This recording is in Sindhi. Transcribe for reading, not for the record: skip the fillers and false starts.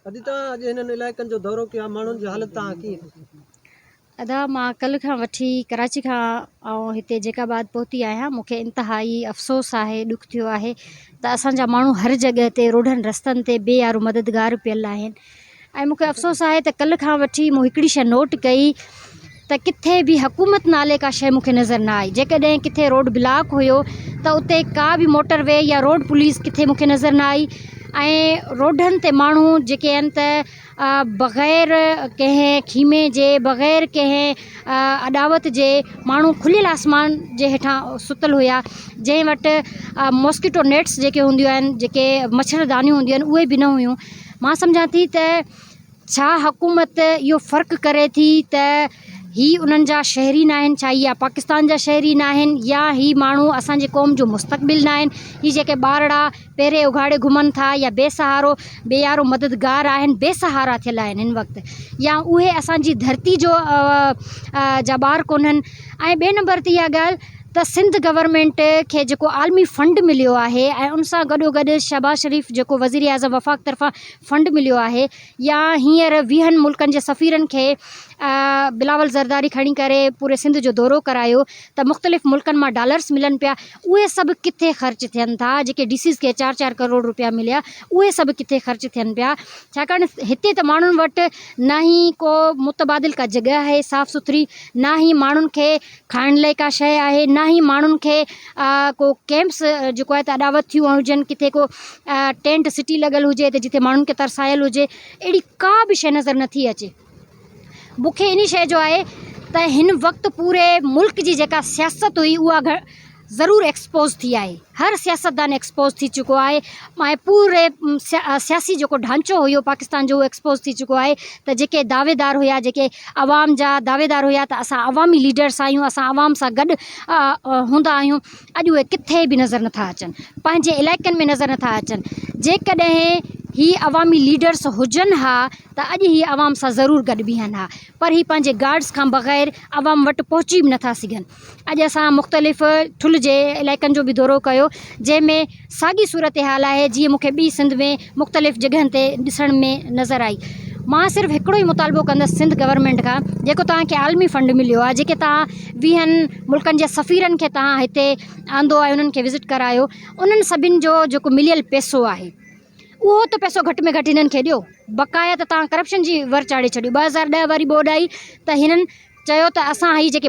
ادي توهان اڄ هنن علائقن جو دورو ڪيو آهي ماڻهن جي حالت توهان ڪيئن ڏٺي؟ ادا مان ڪلهه کان وٺي ڪراچي کان آئون هتي جيڪب آباد پهتي آهيان مون کي انتهائي افسوس آهي ڏک ٿيو آهي ته اسان جا ماڻهو هر جڳهه تي روڊن رستن تي بي يارو مددگار پيل آهن ۽ مون کي افسوس آهي ته ڪلهه کان وٺي مون هڪڙي شيء نوٽ ڪئي ته ڪٿي به حڪومت نالي ڪا شيء مون کي نظر نه آئي جيڪڏهن ڪٿي روڊ بلاڪ هيو ته اتي ڪا به موٽر وي يا روڊ پوليس ڪٿي مون کي نظر نه آئي ۽ روڊن تي ماڻهو جيڪي آهن ته بغير ڪنهن خيمي جي بغير ڪنهن اڏاوت جي ماڻهو کليل آسمان جي هيٺان ستل هيا جنهن وٽ موسڪيٽو نيٽس جيڪي هونديون آهن جيڪي مڇر دانيون هونديون آهن اهي به نه هيون مان سمجهان ٿي ته ڇا حڪومت اهو فرق ڪري ٿي ته هي انهن جا شهري ناهن ڇا اها پاڪستان جا شهري ناهن يا هي ماڻهو اسان جي قوم جو مستقبل ناهن هي جيڪي ٻارڙا پيري اگهاڙي گهمن ٿا يا بي سهارو بي يارو مددگار آهن بي سهارا ٿيل آهن هن وقت يا اهي اسان جي ڌرتي جو جا ٻار ڪونهن ۽ ٻئي نمبر تي اها ڳالهه ته سنڌ گورنمينٽ کي جيڪو عالمي فنڊ مليو آهي ۽ ان سان گڏو گڏ شهباز شريف جيڪو وزير اعظم وفاق طرفان فنڊ مليو آهي يا هينئر ويهن ملڪن جي سفيرن کي بلاول زرداري کڻي ڪري پوري سنڌ جو دورو ڪرايو ته مختلف ملڪن مان ڊالرس ملن پيا اهي سڀ ڪٿي خرچ ٿين ٿا جيڪي ڊي سيز کي چار چار ڪروڙ روپيا مليا اهي سڀ ڪٿي خرچ ٿين پيا ڇاڪاڻ هتي ته ماڻهن وٽ نه ئي ڪو متبادل ڪا جڳهه آهي صاف سٿري نه ئي ماڻهن کي کائڻ لاء ڪا شيء آهي نه ئي ماڻهن کي ڪو ڪيمپس جيڪو آهي ته اڏاوت ٿيون هجن ڪٿي ڪو ٽينٽ سٽي لڳل هجي ته جتي ماڻهن کي ترسايل هجي اهڙي ڪا به شيء نظر نٿي اچي مون کي انهي شيء جو آهي ته هن وقت پوري ملڪ جي جيڪا سياست هئي اها ضرور ايڪسپوز ٿي آهي هر سياستدان ايڪسپوز ٿي چڪو آهي ۽ پوري سياسي جيڪو ڍانچو هيو پاڪستان جو اهو ايڪسپوز ٿي چڪو آهي ته جيڪي دعويدار هيا جيڪي عوام جا دعويدار هيا ته اسان عوامي ليڊرس آهيون اسان عوام سان گڏ هوندا آهيون اڄ اهي ڪٿي به نظر نٿا اچن پنهنجي علائقن ۾ نظر نٿا اچن جيڪڏهن هي عوامي ليڊرس هجن ها ته اڄ هي عوام سان ضرور گڏ بيهن ها پر هي پنهنجي گارڊز کان بغير عوام وٽ پهچي به نٿا سگهن. اڄ اسان مختلف ٺل جي علائقن جو به دورو ڪيو جنهن ۾ ساڳي صورتحال آهي جيئن مون کي ٻي سنڌ ۾ مختلف جڳهن تي ڏسڻ ۾ نظر آئي. مان صرف هڪڙو ئي مطالبو ڪندس سنڌ گورنمينٽ کان جيڪو توهان کي عالمي فنڊ مليو آهي جيڪي توهان ويهن ملڪن جي سفيرن کي توهان هتي آندو آهي انهن کي وزٽ ڪرايو انهن سڀن جو جيڪو مليل پئسو آهي اهو ته پئسو گهٽ ۾ گهٽ هنن کي ڏيو. بقايا ته توهان ڪرپشن جي ور چاڙهي ڇڏيو. 2010 واري ٻوڏ آئي ته هنن چيو ته اسان هي جيڪي.